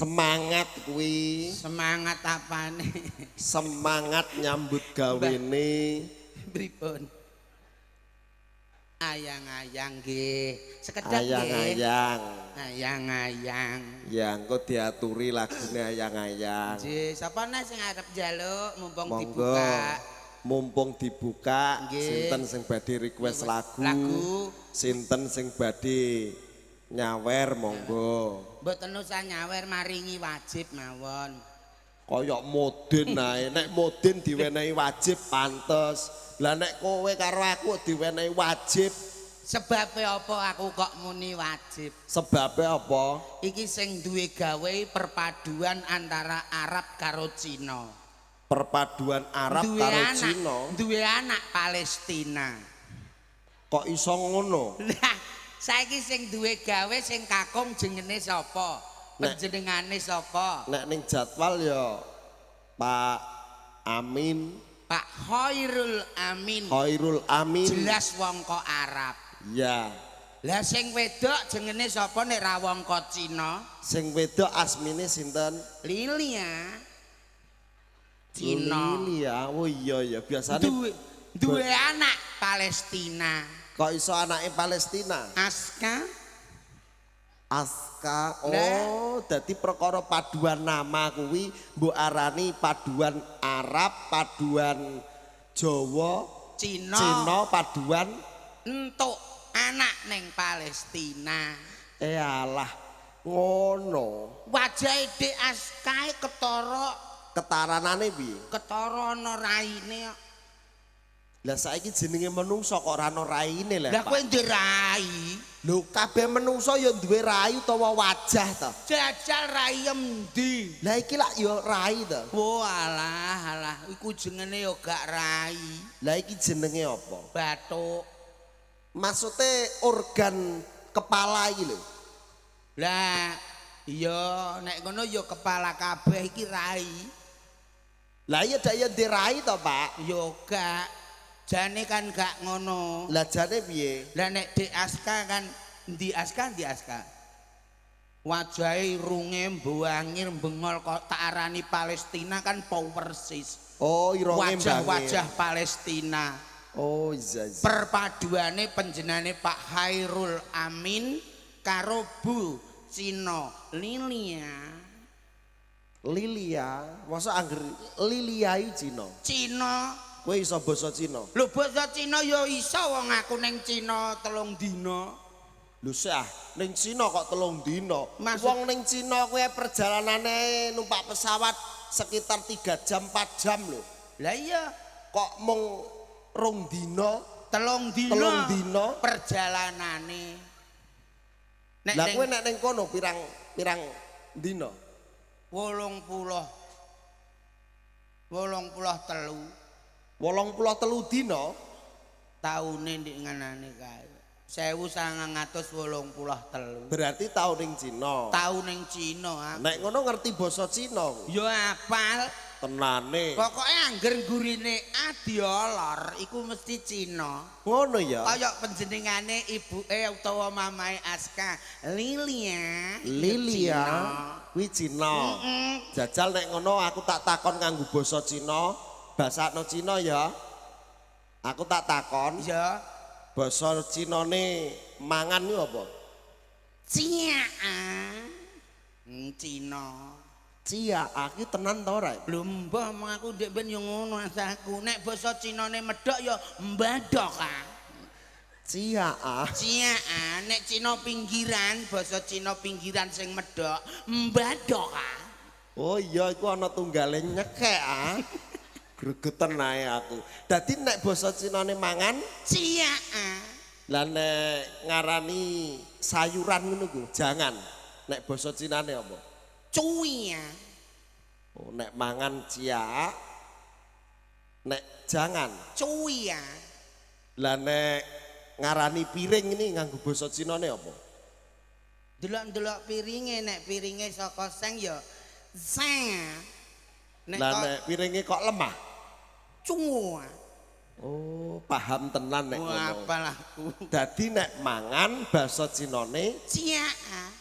Semangat kuwi. Semangat apane? Semangat nyambut gawene. Pripun? Ayang-ayang nggih. Sekedap nggih. Ayang-ayang. Ayang-ayang. Ya engko diaturi lagune ayang-ayang. Nggih, sapa neh sing arep njaluk mumpung Monggo. dibuka. Mumpung dibuka, Nggih. sinten sing badhe request lagu, Lagu. Sinten sing badhe nyawer monggo. Mboten usah nyawer, maringi wajib mawon. Kayok modin ae, nek modin diwenehi wajib pantes. Lah nek kowe karo aku diwenehi wajib, Sebabe apa aku kok muni wajib? Sebabe apa? Iki sing duwe gawe perpaduan antara Arab karo Cina. Perpaduan Arab Duwe karo anak, Cina. duwe anak Palestina. Kok iso ngono? Lah, saiki sing duwe gawe sing kakung jenenge sapa? Panjenengane sapa? Nek ning jadwal ya Pak Amin. Pak Khairul Amin. Khairul Amin. Jelas wong kok Arab. Ya. Lah sing wedok jenenge sapa nek ra wong kok Cina? Sing wedok asmine sinten? Lilia. Cina. Lilia. Oh iya ya, biasane Duwe anak Palestina. Kok iso anake Palestina? Aska. Aska. Oh, dadi perkara paduan nama kuwi mbok arani paduan Arab, paduan Jawa, Cina. Cina paduan Entuk anak ning Palestina. Eh alah, ngono. Wajahe Dik Askae ketara. Ketaranane piye? Ketara ana raine kok. Lah saiki jenenge menungso kok ora ana raine lho. Lah kowe ndek rai? Lho kabeh menungso ya duwe rai utawa wajah to. Jajal rai endi? Lah iki lak ya rai to. Wo alah alah, iku jenenge ya gak rai. Lah iki jenenge apa? Bathuk. Maksude organ kepala iki lho. Lah iya nek ngono ya kepala kabeh iki rai. Lah iya dak ya ndek rai to, Pak? Ya gak. Jane kan gak ngono. Lah jane piye? Lah nek Dik Aska kan endi Aska endi Aska? Wajahe irunge mbuangir bengol kok tak arani Palestina kan persis. Oh, irunge Wajah-wajah Palestina. Oh, iya, iya. Perpaduane panjenengane Pak Khairul Amin karo Bu Cina Lilia. Lilia, masa angger Lilia iki Cina? Cina. Kowe iso basa Cina? Lho basa Cina ya iso wong aku ning Cina 3 dina. Lho sih ah, ning Cina kok 3 dina? Maksud Wong ning Cina kowe perjalanane numpak pesawat sekitar 3 jam 4 jam lho. Lah iya, Kok mung 2 dina? 3 dina. 3 dina perjalanane. Nek Lah ning kowe nek ning kono pirang dina? 83 83 dina taune ndik nganane kae. 1983. Berarti tau ning Cina. Tau ning Cina aku. Nek ngono ngerti basa Cina kowe. Ya apal. Tenane. Pokoke angger gurine adiolor iku mesti Cina. Ngono ya. Kaya panjenengane ibuke utawa mamae Aska, Lilia. Lilia kuwi Cina. Jajal nek ngono aku tak takon nganggo basa Cina, basakno Cina ya. Aku tak takon. Ya. Basa Cinane mangan kuwi apa? Cia. Cina. Cia, aku tenan ta ora? Lho mbah mong aku ndek ben yo ngono asaku. Nek basa Cinane medhok ya mbadok ah. Cia ah. Cia, nek Cina pinggiran, basa Cina pinggiran sing medhok, mbadok ah. Oh iya iku ana tunggale nyekek ah. Gregeten ae aku. Dadi nek basa Cinane mangan cia ah. Lah nek ngarani sayuran ngono ku, jangan. Nek basa Cinane apa? Cuia. Oh, nek mangan cia, nek jangan cuia. Lah nek ngarani piring ini nganggo basa Cinane apa? Delok-delok piringe, nek piringe saka seng ya seng. Nek Lah nek piringe kok lemah? Cua. Oh, paham tenan nek ngono. Wah, aku. Dadi nek mangan basa Cinane cia.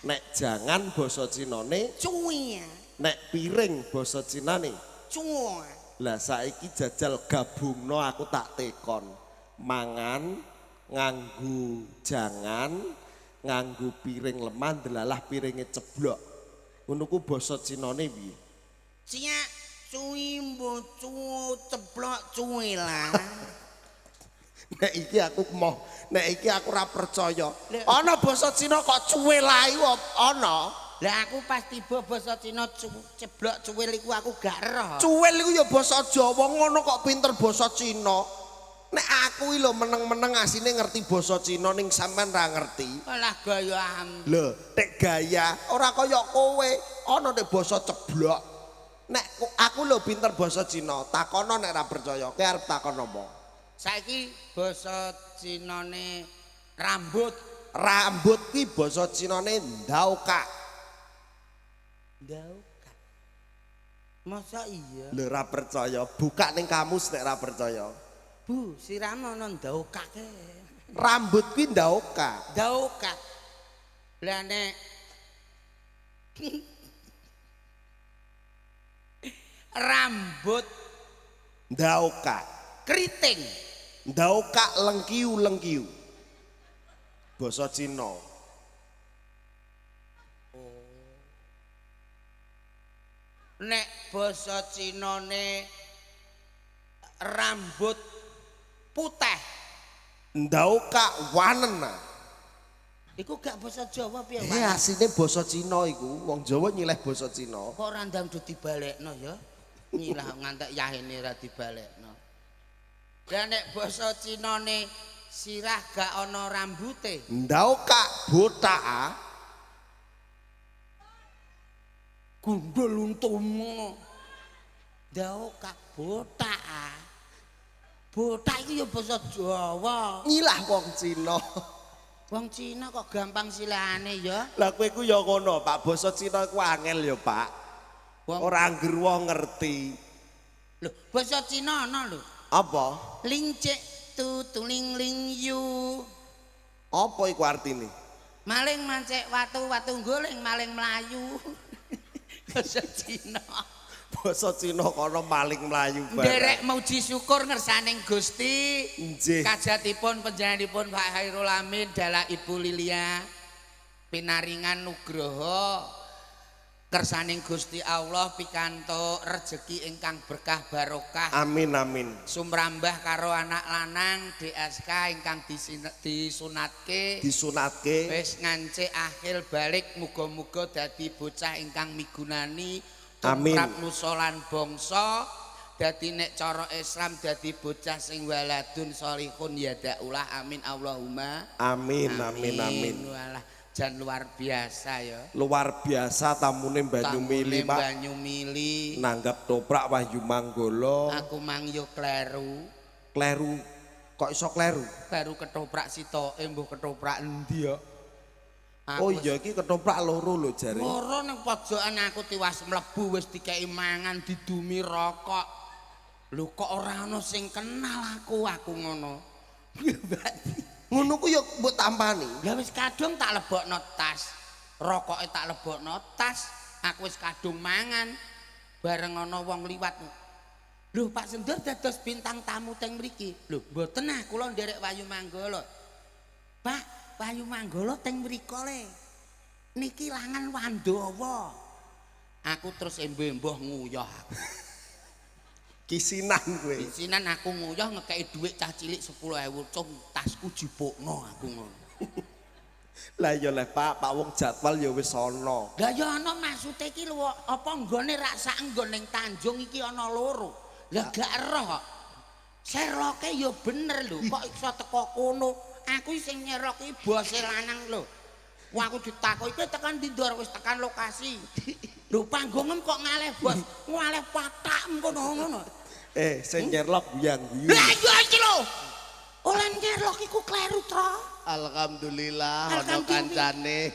Nek jangan basa Cinane cuia. Nek piring basa Cinane cua. Lah saiki jajal gabungno aku tak tekon. Mangan Nganggo jangan, nganggo piring lemah delalah piringe ceblok. Ngono ku basa Cinane piye? Ciak cuwi mbo cu ceblok cuwi lah. Nek iki aku moh, nek iki aku ora percaya. Ana basa Cina kok cuwe lah iku ana. Lah aku pas tiba basa Cina ceblok cuwil iku aku gak roh. Cuwil iku ya basa Jawa ngono kok pinter basa Cina. Nek aku iki lho meneng-meneng asine ngerti basa Cina ning sampean ra ngerti. Alah gaya. Lho, nek gaya ora kaya kowe, ana nek basa ceblok. Nek aku lho pinter basa Cina, takono nek ra percaya. Kowe arep takon apa? Saiki basa Cinane rambut. Rambut ki basa Cinane ndaokak. Ndaokak. Masa iya? Lho ra percaya, buka ning kamus nek ra percaya. Bu, sirame ana ndaokake. Rambut ki ndaokak. Ndaokak. Lah nek rambut ndaokak. Keriting. Ndaokak lengkiu-lengkiu. Basa Cina. Nek basa Cinane rambut putih. Ndaokak wanena. Iku gak basa Jawa piye, Pak? Asline basa Cina iku. Wong Jawa nyileh basa Cina. Kok ora ndang dibalekno ya? Nyilah ngantek yahene ora dibalekno. Lah nek basa Cinane sirah gak ana rambute. Ndaokak botak. Gundul untumu. Ndaokak botak. Botak iki ya basa Jawa. Nyilah wong Cina. Wong Cina kok gampang silahane ya. Lah kowe ku ya ngono, Pak. Basa Cina ku angel ya, Pak. Ora angger wong ngerti. Lho, basa Cina ana lho. Apa? Lincik tu tuling ling yu. Apa iku artine? Maling mancik watu watu guling maling mlayu. Basa Cina. Basa Cina kono maling mlayu bareng. Nderek muji syukur ngersaning Gusti. Nggih. Kajatipun panjenenganipun Pak Khairul Amin dalah Ibu Lilia pinaringan nugroho kersaning Gusti Allah pikantuk rejeki ingkang berkah barokah. Amin amin. Sumrambah karo anak lanang DSK ingkang disunatke. Disunatke. Wis ngancik akhir balik muga-muga dadi bocah ingkang migunani. Amin. Tumrap nusa lan bangsa. Dadi nek cara Islam dadi bocah sing waladun sholihun ya daulah. Amin Allahumma. Amin amin amin. Walah jan luar biasa ya. Luar biasa tamune Banyumili, Pak. Banyumili. Nanggap toprak Wahyu Manggolo. Aku mang yo kleru. Kleru kok iso kleru? Kleru ketoprak sitoke mbuh ketoprak endi ya. Oh iya iki ketoprak loro lho jare. Loro ning pojokan aku tiwas mlebu wis dikeki mangan didumi rokok. Lho kok ora ana sing kenal aku ngono. Ngono ku ya mbok tampani. Lah wis kadung tak lebokno tas. Rokoke tak lebokno tas, aku wis kadung mangan. Bareng ana wong liwat. Lho Pak Sendur dados bintang tamu teng mriki. Lho mboten ah kula nderek Wahyu Manggala. Pak, Wahyu Manggala teng mriko le. Niki langan Wandawa. Aku terus embo-emboh nguyah. Kisinan kowe. Kisinan aku nguyah ngekeki dhuwit cah cilik 10.000, cung tasku jipukno aku ngono. Lah ya leh Pak, Pak wong jadwal ya wis ana. Lah ya ana maksude iki lho apa nggone rak sak nggon ning Tanjung iki ana loro. Lah gak eroh kok. Serloke ya bener lho, kok iso teko kono. Aku sing nyerok iki bose lanang lho. Wah aku ditakoki kowe tekan ndi ndor wis tekan lokasi. Lho panggungem kok ngaleh bos, ngaleh patak ngono ngono. Sing nyerlok guyang-guyu. Lah iya iki lho. Oleh nyerlok iku kleru, Tro. Alhamdulillah ana kancane.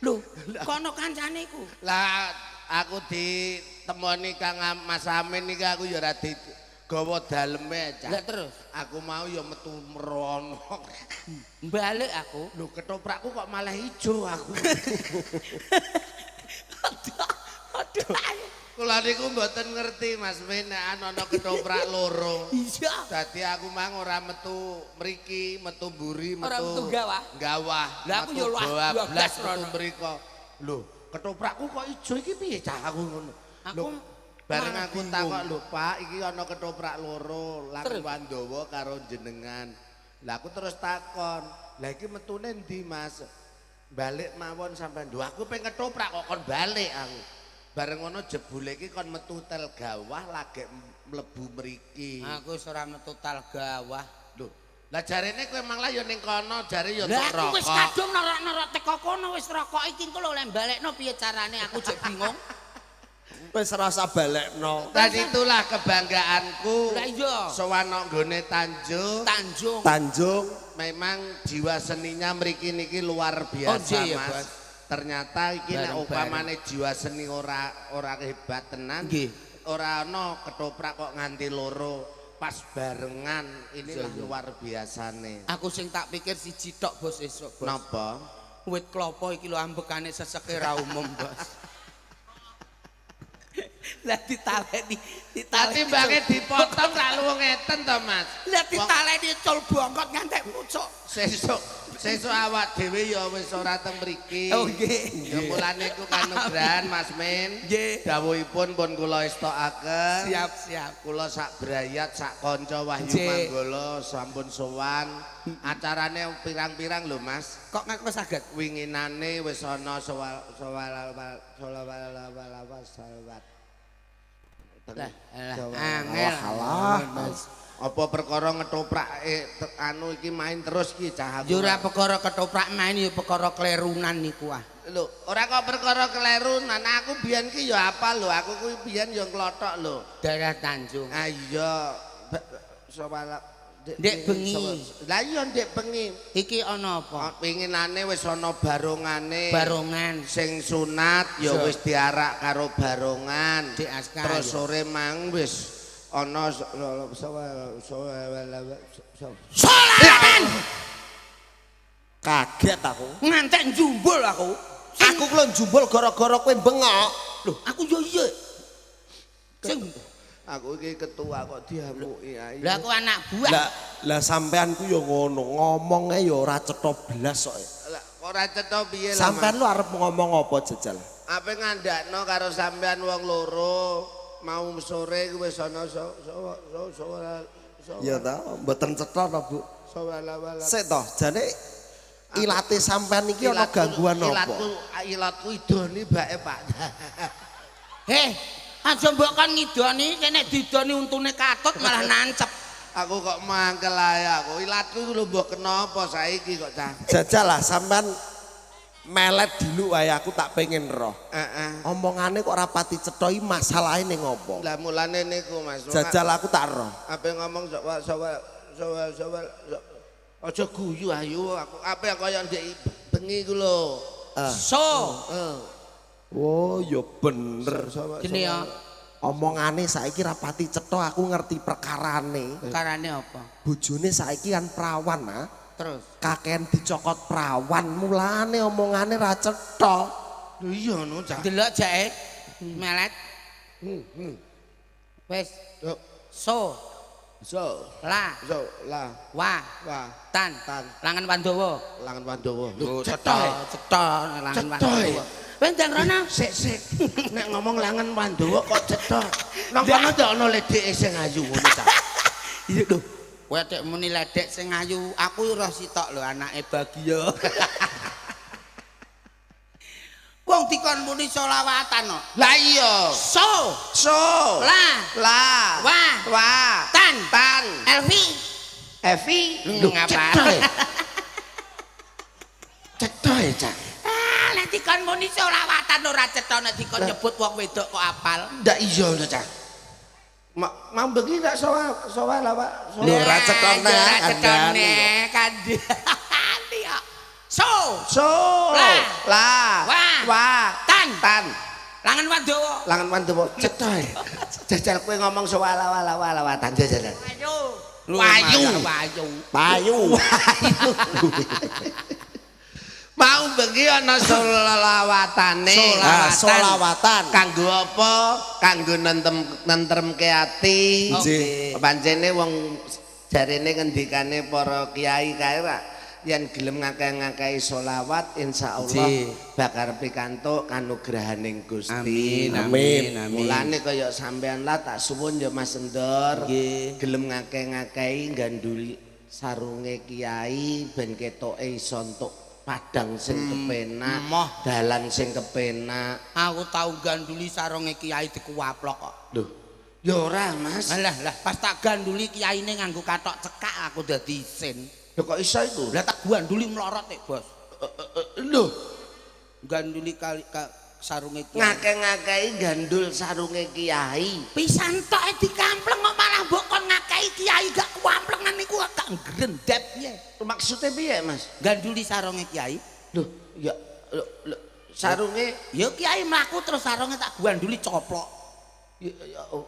Lho, kok ana kancane iku? Lah aku ditemoni Kang Mas Amin iki aku ya ora digawa daleme, Cak. Lah terus aku mau ya metu merono. Balik aku. Lho ketoprakku kok malah ijo aku. Aduh. Kula niku mboten ngerti Mas Min nek ana ketoprak loro. Iya. Dadi aku mang ora metu mriki, metu mburi, metu Ora metu gawah. Gawah. Lah aku yo bablas 12 metu rono. mriko. Lho, ketoprakku kok ijo iki piye cah aku ngono. Aku Lho, bareng malah aku bingung. takok, lho Pak, iki ana ketoprak loro, Langen Terus? Wandawa karo jenengan. Lah aku terus takon, lah iki metune ndi Mas? Balik mawon sampean. Lho aku pengen ketoprak kok kon balik aku. Bareng ngono jebule iki kon metu tel gawah lagek mlebu mriki. Aku wis ora metu tal gawah. Lho, lah jarene kowe emang lah ya ning kono, jare ya Lah tok aku wis rokok. kadung norok-norok teko kono wis rokok iki engko lho lek balekno piye carane aku jek bingung. Wis rasa balekno. Dan itulah kebanggaanku. Lah iya. Sowan nang nggone Tanjung. Tanjung. Tanjung Memang jiwa seninya mriki niki luar biasa, Oh, iya, Mas. Bos. Ternyata iki nek Bareng-bareng. upamane jiwa seni ora ora hebat tenan. Nggih. Ora ana ketoprak kok nganti loro pas barengan. Inilah Iya, iya. luar biasane. Aku sing tak pikir siji tok bos esuk, Bos. Napa? Wit klopo iki lho ambekane seseke ra umum, Bos. Lah ditaleni, ditaleni. Timbange dipotong ra luwung ngeten to, Mas. Lah ditaleni cul bongkot ngantek pucuk. Sesuk sesuk awak dhewe ya wis ora teng mriki. Oh, nggih. Ya mulane iku kanugrahan Mas Min. Nggih. Dawuhipun pun kula estokaken. Siap, siap. Kula sak brayat sak kanca Wahyu Nggih. Manggala sampun sowan. Acarane pirang-pirang lho Mas. Kok ngaku saged? Winginane wis ana sowal sowal sowal sowal. Lah, lah, angel. Alah. Mas. Apa perkara ngetoprak anu iki main terus iki cah aku. Ya ora perkara ketoprak main ya perkara klerunan niku ah. Lho, ora kok perkara kleru, nan aku biyen ki ya apal lho, aku kuwi biyen ya nglothok lho. Daerah Tanjung. Ah iya, sowal Ndek bengi. Lah iya ndek bengi. Iki ana apa? Pinginane wis ana barongane. Barongan. Sing sunat ya Iya. wis diarak karo barongan. Dek Aska, Terus ya. sore mang wis ana Sholawatan. Kaget aku. Ngantek njumbul aku. Aku ku lho njumbul gara-gara kowe bengok. Lho, aku yo iya. Sing aku iki ketua kok diamuki ae. lah aku anak buah. Lah lah sampean ku yo ngono, ngomonge yo ora cetha blas kok. Lah ora cetha piye lah. Sampean lu arep ngomong apa jajal? Ape ngandakno karo sampean wong loro mau sore ku wis ana Ya ta, mboten cetha to, Bu. Sik to, jane ilate sampean iki ana gangguan apa? Ilatku idoni bae, Pak. Heh, aja mbok kon ngidoni, kene didoni untune katut malah nancep. Aku kok mangkel ae aku. Ilatku iku lho mbok kenapa saiki kok cah. Jajal lah sampean melet dulu wae aku tak pengen roh. Heeh. Omongane kok rapati cetha iki masalahe ning apa? Lah mulane niku Mas. Jajal aku tak roh. Ape ngomong sok sok sok sok aja guyu ayo aku ape kaya ndek bengi iku lho. So, Heeh. Oh, ya bener. gini ya, Omongane saiki rapati cetha aku ngerti perkarane. perkarane apa? Bojone saiki kan prawan, ah. Terus Kakean dicokot prawan, mulane omongane ra cetha. Lho iya no cah. delok jake melet. Wis, so, So, la, so, la, wa, wa, tan, Tan. Langen Wandawa. Langen Wandawa. Lho, Cetha, cetha Langen Cetha, Wandawa. Wis ndang rono. Sik, sik. Nek ngomong Langen Wandawa kok cetha. Nang kono ndak ana ledeke sing ayu ngono ta. Iya lho. Kowe tek muni ledek sing ayu, aku ora sitok lho anake Bagio. Wong dikon muni selawatan kok. Lah iya. So, So, la, la, wa, wa, tan, tan, Elvi. Evi. Lho, ngapa? Cetha. e. Cetha e, Cak. Ah, nek dikon muni selawatan ora cetha nek dikon nyebut wong wedok kok apal. Ndak iya lho, Cak. Mau bengi ndak sowa sowa lah, Pak. Sowa. Lho, ora cetha nek, Ora cetha kandhane. nek kandhane kok. So, So, La. la, Wa. wa, tan, tan. Langen Wandawa. Langen Wandawa cetha. e. Jajal kowe ngomong sowa la wa la wa la wa tan jajal. Wayu. Wayu. Wayu. Payu. Mau bengi ana selawatane. Ah, solawatan. Kanggo apa? Kanggo nentremke ati. Nggih. Pancene wong jarene ngendikane para kiai kae Pak, yen gelem ngakeh-ngakehi selawat insyaallah Nggih. bakal pikantuk kanugrahaning Gusti. Amin, amin, amin. Mulane kaya sampean lah tak suwun ya Mas Endor. Nggih. Gelem ngakeh-ngakehi ganduli sarunge kiai ben ketoke iso entuk padang sing kepenak, Moh. dalan sing kepenak. Aku tau ganduli sarunge kiai dikuwaplok kok. Lho, ya ora, Mas. Alah lah, pas tak ganduli kiaine nganggo kathok cekak aku dadi isin. Lho kok iso iku? Lah tak ganduli mlorot e, Bos. Lho, Ganduli kali ka, sarunge kiai. Ngakeh-ngakehi gandul sarunge kiai. Pisan tok e dikampleng kok malah mbok kon ngakehi kiai gak kuamplengan niku gak ngrendep piye. Maksudnya piye, Mas? Ganduli sarunge kiai. Lho, ya lho, lho, sarunge Ya kiai mlaku terus sarunge tak ganduli coplok. ya, ya, oh.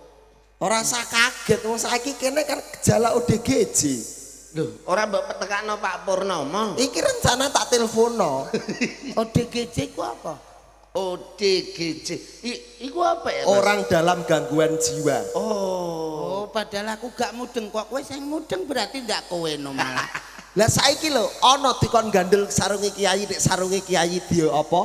Ora usah kaget wong saiki kene kan gejala ODGJ. Lho, ora mbok petekakno Pak Purnomo. Iki rencana tak telepono. ODGJ ku apa? ODGJ. Iku apa ya, Mas? Orang dalam gangguan jiwa. Oh. Oh, padahal aku gak mudeng kok kowe sing mudeng berarti ndak kowe no malah. Lah saiki lho ana dikon gandul sarunge kiai nek sarunge kiai dia apa?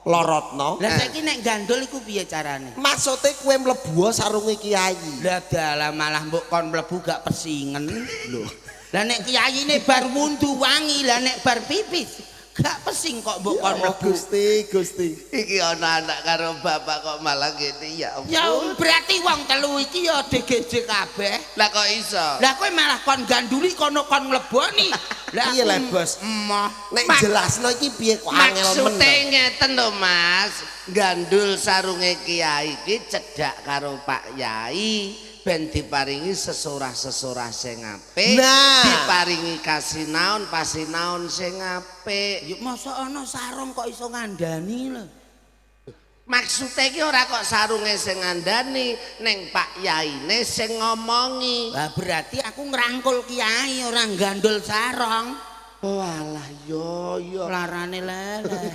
Lorotno. Lah saiki nek gandul iku piye carane? Maksude kowe mlebu sarunge kiai. Lah dalah malah mbok kon mlebu gak pesingen. Lho. Lah nek kiyaine bar wundu wangi, lah nek bar pipis gak pesing kok mbok kon Ya Allah, mlebu. Gusti, Gusti. Iki ana anak karo bapak kok malah ngene ya ampun. Ya berarti wong telu iki ya ODGJ kabeh. Lah kok iso? Lah kowe malah kon ganduli kono kon mleboni. Lah Piye le, Bos? Emoh. Nek jelasno iki piye kok angel men. Maksude ngeten lho Mas, gandul sarunge kiai iki cedhak karo Pak Yai ben diparingi sesorah-sesorah sing apik, Nah. diparingi kasinaon pasinaon sing apik. Ya mosok ana sarung kok iso ngandani lho. Maksude iki ora kok sarunge sing ngandani, ning Pak Yaine sing ngomongi. Lah berarti aku ngrangkul kiai ora gandul sarung. Oh alah yo yo. Larane lele.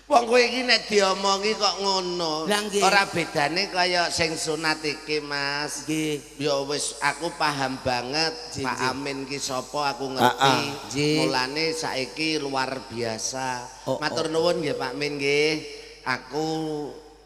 Wong kowe iki nek diomongi kok ngono. Lah nggih. Ora bedane kaya sing sunat iki, Mas. Nggih. Ya wis aku paham banget Nggih, Pak nggih. Amin ki sapa aku ngerti. Ah, ah. Nggih. Mulane saiki luar biasa. Oh, Matur nuwun nggih Pak Min nggih. Aku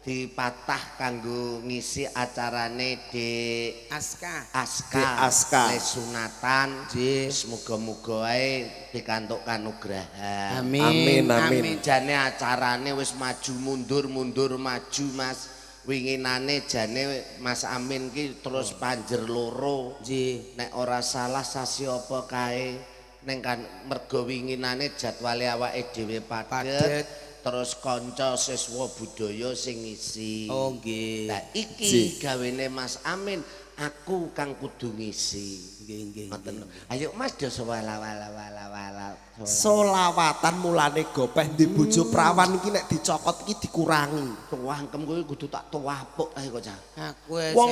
dipatah kanggo ngisi acarane Dik Aska. Aska. Dik Aska. Le sunatan. Nggih. Wis muga-muga ae pikantuk kanugrahan. Amin. Amin, amin. Jane acarane wis maju mundur mundur maju Mas. Winginane jane Mas Amin ki terus panjer loro. Nggih. Nek ora salah sasi apa kae ning kan mergo winginane jadwale awake dhewe Padhet. padhet. Terus kanca siswa budaya sing ngisi. Oh nggih. Lah iki gawene Mas Amin, aku kang kudu ngisi. Nggih nggih. Ngoten lho. Ayo Mas do wala wala wala wala. Solawatan mulane gopeh di bojo prawan iki nek dicokot iki dikurangi. Tuwangkem kowe kudu tak tuwapuk ae kok cah. Aku wis Wong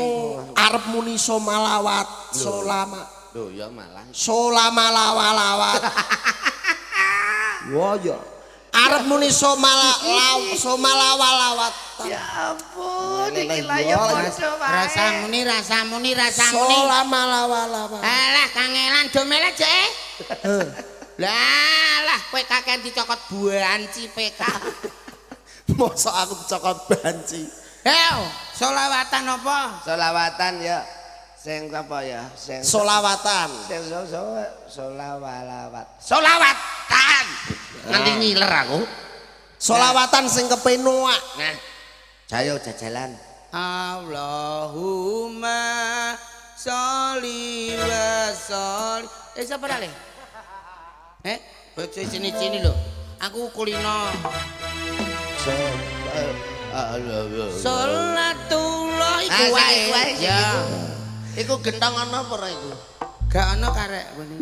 arep muni somalawat, solama, Lho ya malah. solamalawalawat. Wah ya. Arep muni somala law somalawalawat. Ya ampun, iki Lha lah ya ya, padha wae. Rasamuni rasamuni rasamuni. Solamalawalawat. Alah kangelan domel aja. Lah lah kowe kakean dicokot banci PK. Mosok aku dicokot banci. Heo, solawatan apa? Solawatan ya. Sing apa ya? Sing Solawatan. sing so so solawalawat. Solawatan. Nganti ngiler aku. Solawatan sing kepenuak. Nah. Jayo jajalan. Allahumma sholli wa sholli. Sapa lale? Bojo sini-sini lho. Aku kulino. So Salatullah iku Ah, wae. sing iku wae, sing Ya. iku. Iku gentong ana apa ora iku? Gak ana karek ngene.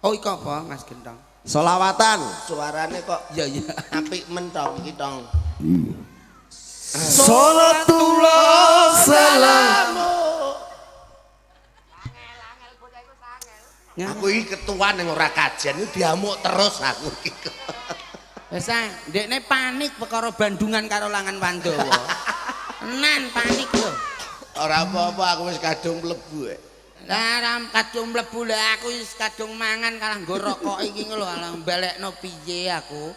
Oh iku apa Mas Gentong? Solawatan. Suarane kok Iya iya. apik mentong iki tong. Salatullah salam. Aku iki ketua ning ora kajian iki diamuk terus aku iki. Wis ah, ndekne panik perkara Bandungan karo Langan Wandawa. Nan panik lho. Ora apa-apa, aku wis kadung mlebu. Lah ram kadung mlebu, lah aku wis kadung mangan kalah nggo rokok iki lho, alah balekno piye aku.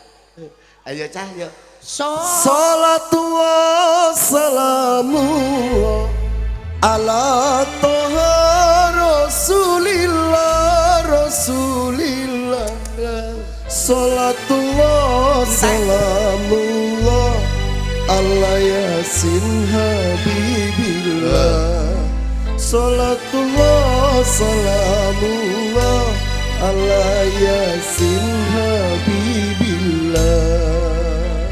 Ayo cah yo. So Salatu wassalamu ala toha Rasulillah Rasulillah. Salatullah salamullah ala yasin habibillah. Salatullah salamullah ala yasin habibillah.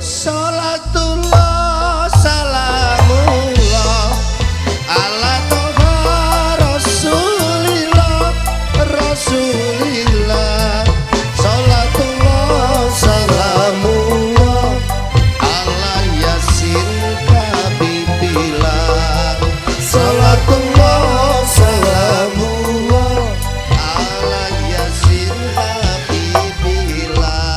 Salatullah salamullah ala toha Rasulillah Rasulillah. Salatullah salamullah ala yasin habibillah. Salatullah salamullah ala yasin habibillah.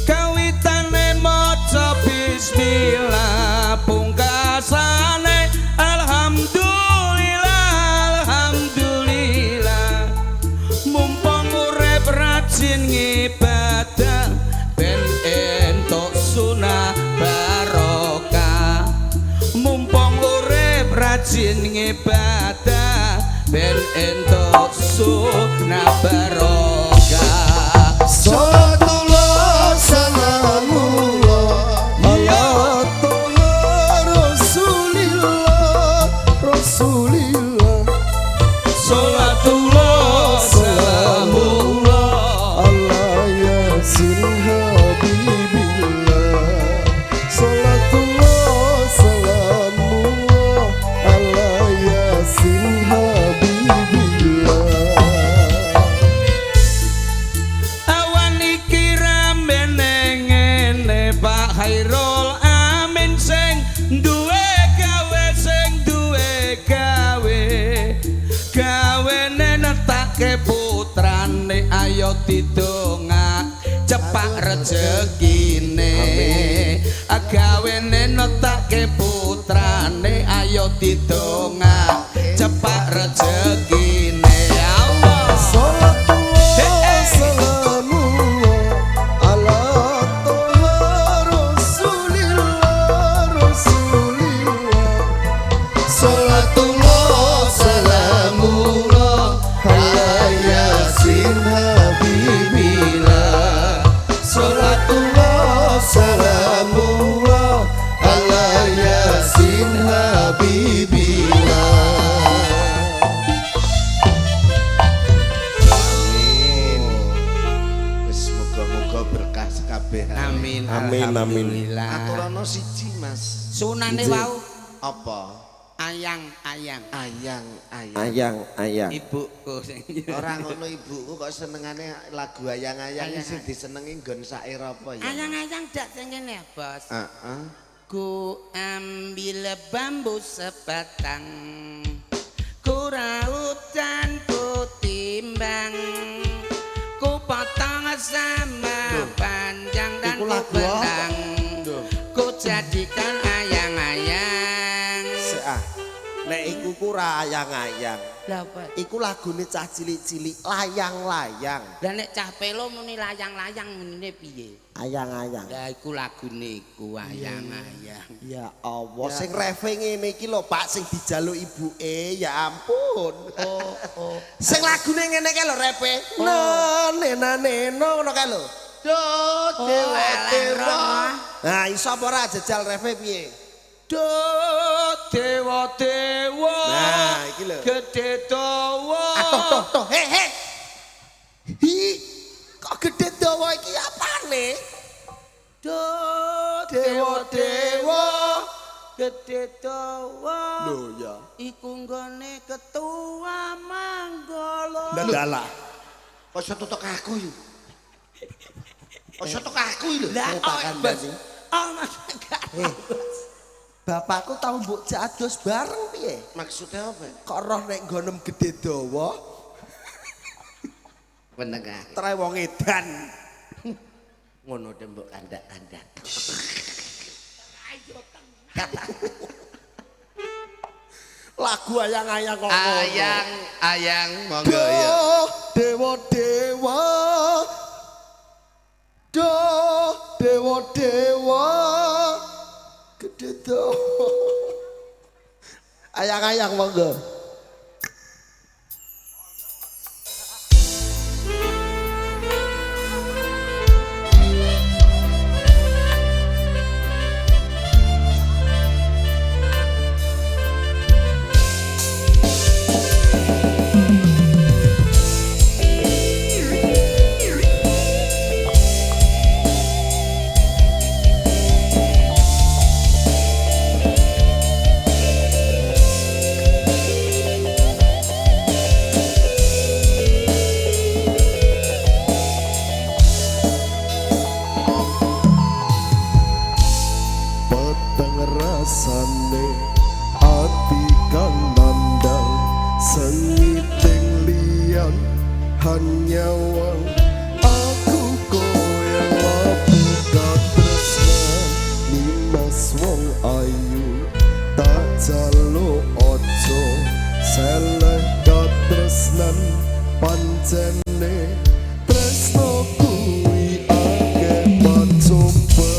Kawitane maca bismillah, pungkasane alhamdulillah alhamdulillah. Mumpung urip rajin ngibadah ben entuk sunah barokah. Mumpung urip rajin ngibadah ben entuk sunah barokah. Salatullah salamullah ala toha Rasulillah Rasulillah. Salatullah salamullah ala yasin habibillah. Salatullah salamullah ala yasin habibillah. Awan iki ramene ngene Pak Khairul Amin sing duwe gawe sing duwe gawe gawene netake putrane ayo didongak cepak rejekine. Gawene netake putrane ayo didongak cepak rejekine. Allah. Salatullah salamullah ala toha Rasulillah Rasulillah. Salatullah salamullah ala yasin habibillah. Salatullah salamullah ala yasin habibillah. Amin. Wis muga-muga berkah sekabehane. Amin. Amin, amin. Alhamdulillah. Aturana siji, Mas. Sunane wau Apa? ayang-ayang. Ayang, ayang. Ayang ayang. Ibuku sing Ora ngono, ibuku kok senengane lagu ayang-ayang iki sing disenengi nggon sair apa ya? Ayang-ayang dak sing ngene, Bos. Heeh. Ku ambil bambu sebatang, ku raut dan ku timbang, ku potong sama panjang dan Iku ku lagu apa? benang, ku jadikan ayang-ayang. Sik ah. Nek iku ku ora ayang-ayang. Lah apa? Iku lagune cah cilik-cilik layang-layang. Lah nek cah pelo muni layang-layang munine piye? Ayang-ayang. Lah iku lagune iku ayang-ayang. Ya Allah, sing refe ngene iki lho Pak sing dijaluk ibuke, ya ampun. Oh, oh. Sing lagune ngene kae lho refe. Na ne na ne no ngono kae lho. Do dewa alah, dewa. roh. Nah, iso apa ora jajal refe piye? Do dewa dewa. Nah, iki lho. Gede dawa. Atoh toh toh he he. Hi, kok gede dawa iki apane? Do Dewa dewa. gede dawa. Lho ya. Iku nggone ketua Manggala. Dalah. Kok iso tutuk aku yo? Kok iso tutuk aku lho? Lah Tak oh, kandhani. Oh, Mas gak. Eh, bapakku tau mbok jak adus bareng piye? Maksudnya apa? Kok roh nek nggonem gede dawa, Menengah. trae wong edan. Ngono de mbok kandak-kandak. Lagu ayang-ayang kok ngono. Ayang, ayang monggo ya. Dewa dewa. Do dewa dewa. Gede do. Ayang-ayang monggo. Peteng rasane ati kang nandang sengiting liyan hanyawang aku kowe labu katresnan nimas wong ayu tak jaluk aja seleh katresnan pancene tresno kuwi akeh pacumba.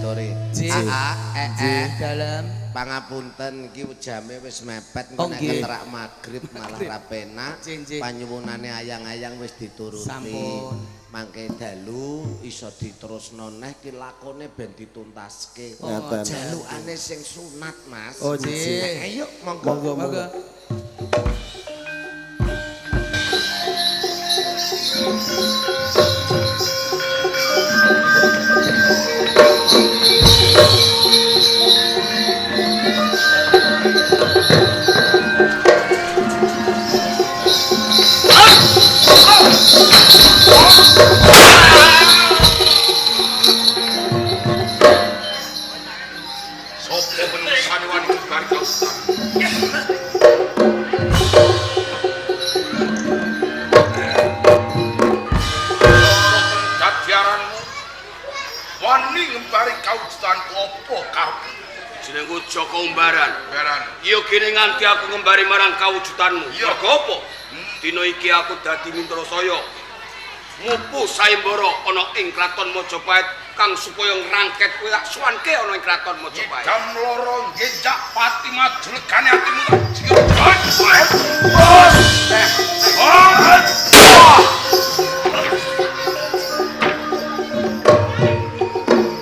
diaturi. Dalem. Pangapunten iki jame wis mepet engko nek keterak magrib malah ra penak. Panyuwunane ayang-ayang wis dituruti. Sampun. Mangke dalu iso diterusno neh ki lakone ben dituntaske. Jalukane sing sunat, Mas. Oh, nggih. Ayo monggo. Monggo. Sopo menungsane wani ngembar kawujudan? Dadiaranmu wani ngembari kawujudanku apa karepmu? Jenengku Joko Umbaran. Umbaran. Iya kene nganti aku ngembari marang kawujudanmu. Iya. Mergo apa? Dina iki aku dadi Mintrasaya. Mupu sayembara ana ing kraton Majapahit kang supaya ngrangket kowe tak suwanke ana ing kraton Majapahit. Jam loro ngenjak pati maju legane atimu tak jikir.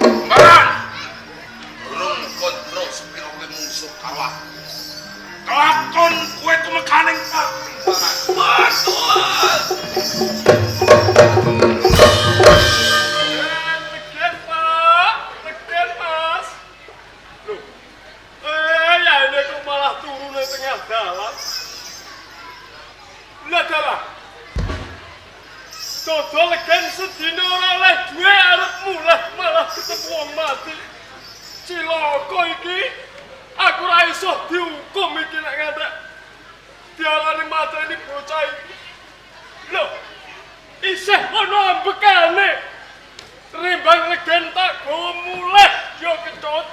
Umbaran. Durung kontrol sepiro kowe mungsuh karo aku. Kelakon kowe tumekaning pati. Betul. Legen, Pak. Legen, Mas. Loh. Ya ini kok malah turun di tengah dalan. Lah dalah. Dodol legen sedina ora oleh duwe arep mulih malah ketemu wong mati. Cilaka iki. Aku ora iso dihukum iki nek ngantek diarani mateni bocah iki. Loh. Isih ana ambekane. Rimbang legen tak gawa mulih ya kecut.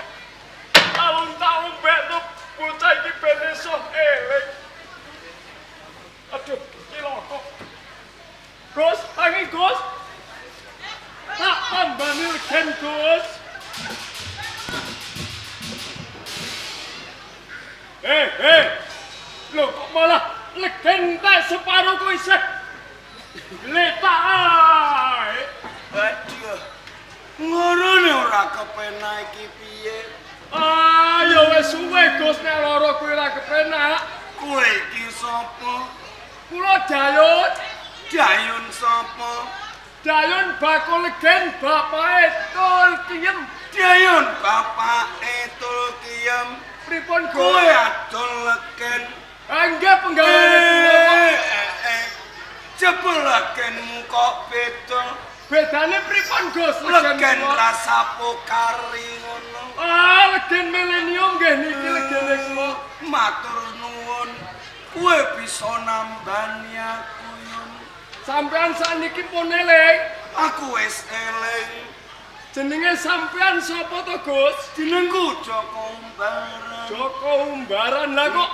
Alun tak ombekno bocah iki ben iso eling. Aduh, cilaka. Gus, tangi Gus. Tak tambani legen Gus. Lho kok malah legen tak separo kok isih gletak ae. Waduh. Ngorone ora kepenak iki piye? Ah, ya wis suwe Gus nek lara kuwi ora kepenak. Kowe iki sapa? Kula Dayun, Dayun sapa? Dayun bakul legen bapake Tul Kiem. Dayun bapake Tul Kiem. Pripun Gus? Kowe adol legen. Nggih penggaweane kula kok. Jebul legenmu kok beda. Bedane pripun Gus Legen kula? rasa pokari ngono. Ah, legen milenium nggih niki legene kula. Matur nuwun. Kowe bisa nambani aku yun. Sampean sakniki pun eling. Aku wis eling. Jenenge sampean sapa to Gus? Jenengku Joko Umbaran. Joko Umbaran lah kok.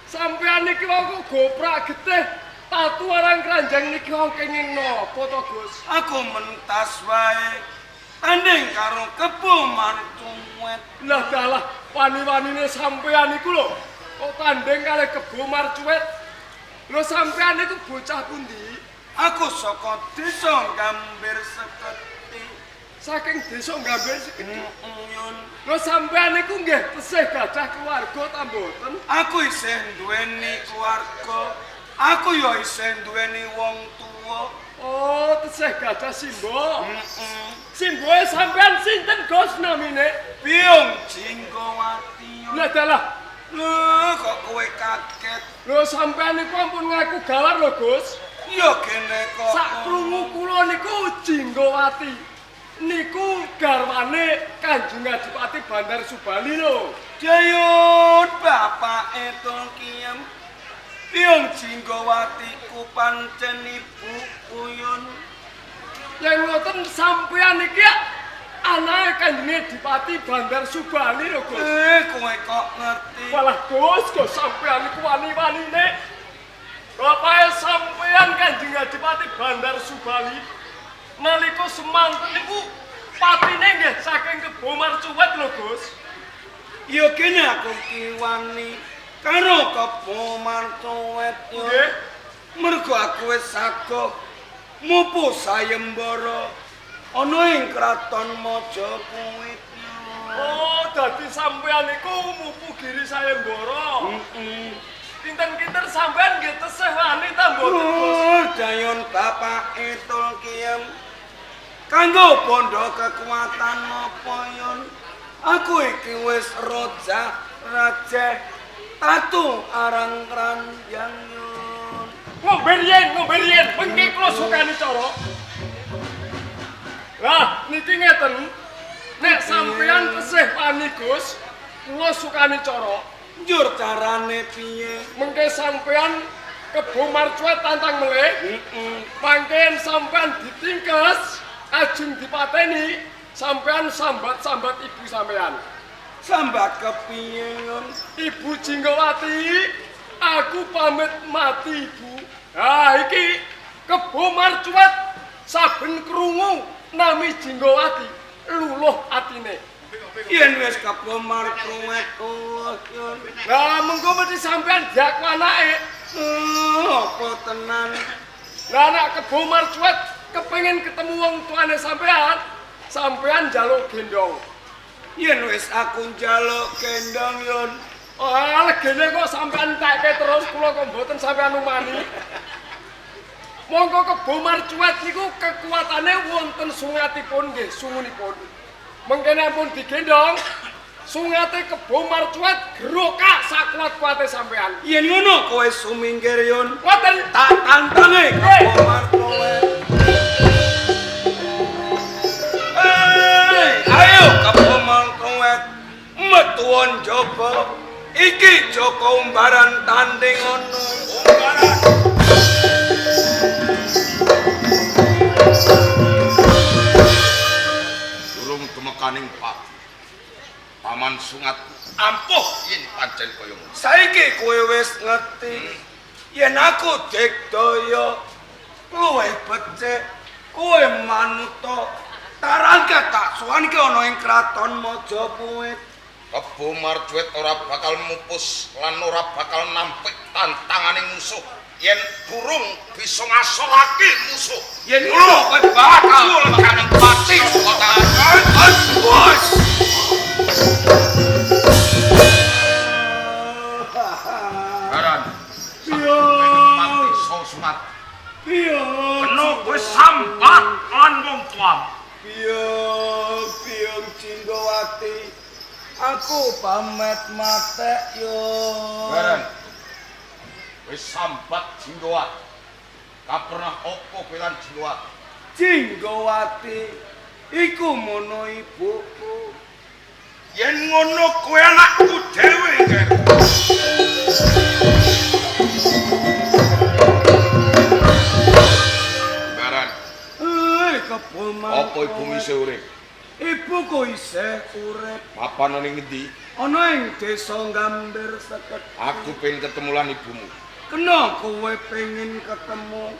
Sampean niki wau kok goprak getih tatu arang kranjang niki wau kenging napa to Gus? Aku mentas wae. Tanding karo kebo marcuwet. Lah dalah wani-wanine sampean iku lho. Kok tanding kalih kebo marcuwet? Lho sampean niku bocah pundi? Aku saka desa Gambir Seketi. Saking desa Gambir Seketi. Yun. Lho sampean niku nggih tesih gadah keluarga ta mboten? Aku isih duweni keluarga. Aku ya isih duweni wong tuwa. Oh, tesih gadah simbok. Simboke sampean sinten Gus namine? Biung Jinggowati. Lah dalah. Lho, kok kowe kaget? Lho sampean niku ampun ngaku galar lho Gus. Ya kene kok. Sak krungu kula niku Jinggowati. Niku garwane Kanjeng Adipati Bandar Subali lho. Dayun bapake Tul Kiem. Biung Jinggowati ku pancen ibuku yun. Yang ngoten sampean iki anake Kanjeng Adipati Bandar Subali lho Gus. Kowe kok ngerti? Walah Gus, Gus sampean niku wani-wanine. Bapake sampean Kanjeng Adipati Bandar Subali nalika semanten niku Patine nggih saking Kebo Marcuwet lho, Gus. Ya kene aku ki wani karo Kebo Marcuwet yo. Nggih. Mergo aku wis sago mupu sayembara ana ing kraton Majapahit. Oh, dadi sampean iku mupu giri sayembara. Heeh. Kinten-kinten sampean nggih tesih wani ta mboten, Gus? Oh, dayon bapake Tulkiem. Kanggo bondo kekuatan apa yon? Aku iki wis rojah rajeh tatu arang ranjang yon. Ngombe riyen, mengke kula sukani cara. Lah, niki ngeten. Nek sampean tesih wani, Gus, kula sukani cara. Njur carane piye? Mengke sampean Kebo Marcuwet tantang melih. Heeh. Mangken sampean ditingkes, ajeng dipateni, sampean sambat-sambat ibu sampean. Sambat kepiye yon? Ibu Jinggawati, aku pamit mati, Ibu. Ha iki Kebo Marcuwet saben krungu nami Jinggawati luluh atine. Yen wis Kebo Marcuwet Allah yon. Lah mengko mesti sampean diaku anake. Apa tenan? Lah anak Kebo Marcuwet kepengin ketemu wong tuane sampean, sampean njaluk gendong. Yen wis aku njaluk gendong yon. Ah, legene kok sampean entekke terus kula kok mboten sampean umani. Monggo Kebo Marcuwet niku kekuatane wonten sungatipun nggih, sungunipun. Mengkene ampun digendong, sungate Kebo Marcuwet grokak sakuat-kuate sampean. Yen ngono kowe sumingkir yon. Ngoten Tak tantange Kebo Marcuwet. Hey, ayo Kebo Marcuwet metuon jaba. Iki Joko Umbaran tanding ngono. Umbaran. Durung tumekaning pati. Paman sungatku ampuh yen pancen kaya ngono. Saiki kowe wis ngerti yen aku digdaya luwih becik kowe manuta tarangke tak suwanke ana ing kraton Majapahit. Kebo Marcuwet ora bakal mupus lan ora bakal nampik tantangane musuh yen durung bisa ngasolake musuh. Yen ngono kowe bakal mekaning pati saka tangan. Bos. Baran. Piye? Pati saka sungat. Piye? Kena kowe sambat lan wong tuamu. Piye piye Jinggawati? Aku pamit matek yo. Baran. Wis sambat Jinggawati. Kapernah opo kowe lan Jinggawati? Jinggawati iku mono ibuku. Yen ngono kowe anakku dhewe, Ger. Baran. Kebo Marcuwet. Apa ibumu isih urip? Ibuku isih urip. Papan ana ing ngendi? Ana ing desa Gambir Seket. Aku pengen ketemu lan ibumu. Kena kowe pengen ketemu.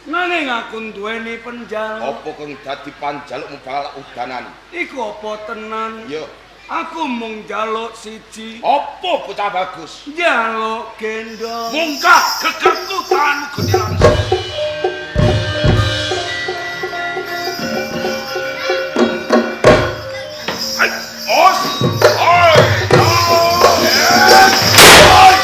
Nanging aku duweni penjaluk. Apa kang dadi panjalukmu bakal udanan? Iku apa tenan? Yo, Aku mung njaluk siji. apa bocah bagus? Njaluk gendong. Munggah gegerku tanganmu genilang. Hai, os, oi, oi.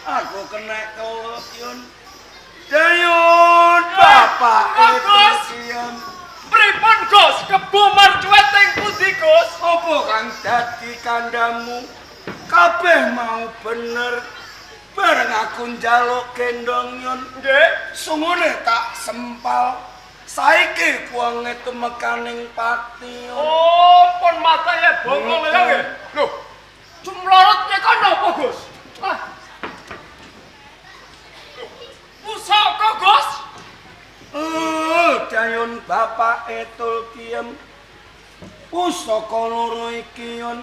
Aku kena kelop yun. Dayun bapak Bagus. Sion. Pripun, Gus? Kebo Marcuwet ing pundi, Gus? Apa kang dadi kandhamu? Kabeh mau bener. Bareng aku njaluk gendong yun. Nggih. Sungune tak sempal. Saiki kuange tumekaning pati. Yun. Oh, pun matane bongkol ya nggih. Lho, cumlorot nika napa, Gus? Ah. Lho, pusaka, Gus? Oh, dayun bapak Tulkiem. Pusaka loro iki yun.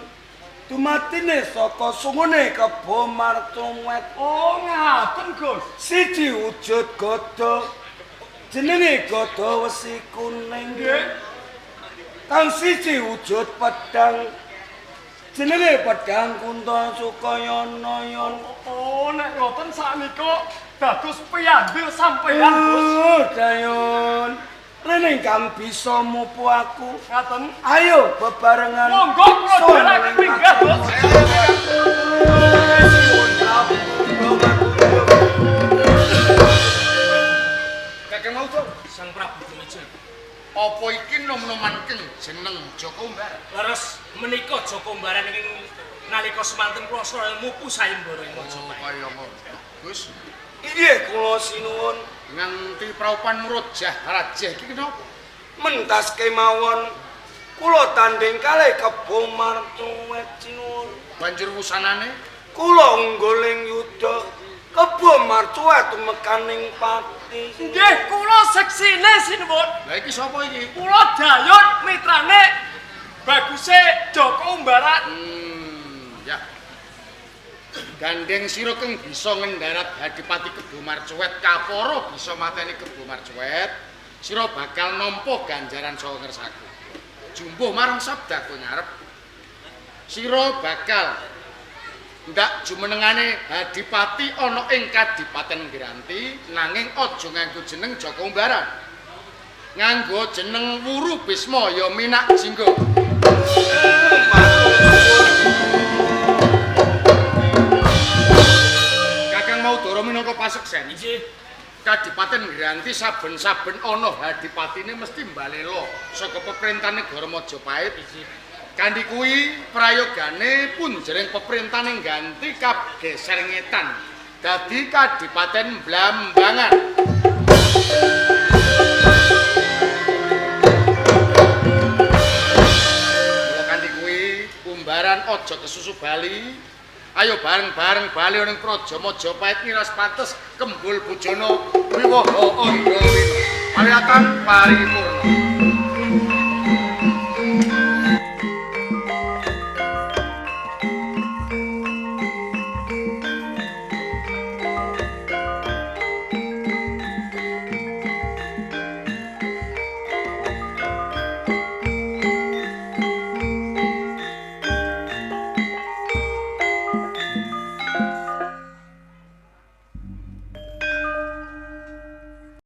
Dumatine saka sungune Kebo Marcuwet. Oh, ngaten, Gus. Siji wujud gada. Jenenge gada wesi kuning. Nggih. Kang siji wujud pedang. Jenenge pedang Kunta Sukayana yon. Oh, nek ngoten saknika dados piyandil sampeyan, Gus. Oh, Dayun. Rene kang bisa mupu aku. Ngaten. Ayo bebarengan. Monggo kula dherekaken minggah, Gus. Kakang Maudho, Sang Prabu Dumijo. apa iki nom-noman keng jeneng Joko Umbaran? Leres menika Joko Umbaran ingkang nalika semanten kula saya mupu sayembara ing Majapahit. Kaya ngono. Gus, Inggih kula sinuwun nganti praupan murujah rajeh iki kenapa? Mentas kemawon kula tanding kalih Kebo Marcuwet sinuwun. Banjur wusanane Kula ungguling yuda Kebo Marcuwet tumekaning pati. Nggih, kula seksine sinuwun. Lah iki sapa iki? Kula Dayun mitrane baguse Joko Umbaran. Ya. Gandeng sira keng bisa ngendarat Adipati Kebo Marcuwet kapara bisa mateni Kebo Marcuwet, sira bakal nampa ganjaran saka ngersaku. Jumbuh marang sabdaku ngarep. Sira bakal ndak jumenengane Adipati ana ing Kadipaten Granti nanging aja nganggo jeneng Joko Umbaran. Nganggo jeneng Wuru Bisma ya Minak Jinggo. Kakang Maudara minangka paseksen. Inggih. Kadipaten Granti saben-saben ana hadipatine mesti mbalela saka peperintahan negara Majapahit. Kanthi kuwi prayogane punjering peperintahane Ganti kageser ngetan dadi Kadipaten Blambangan. Mula kanthi kuwi umbaran aja kesusu bali. Ayo bareng-bareng bali ning Praja Majapahit ngiras pantes kembul bujana wiwaha andrawina. Paliatan paripurna.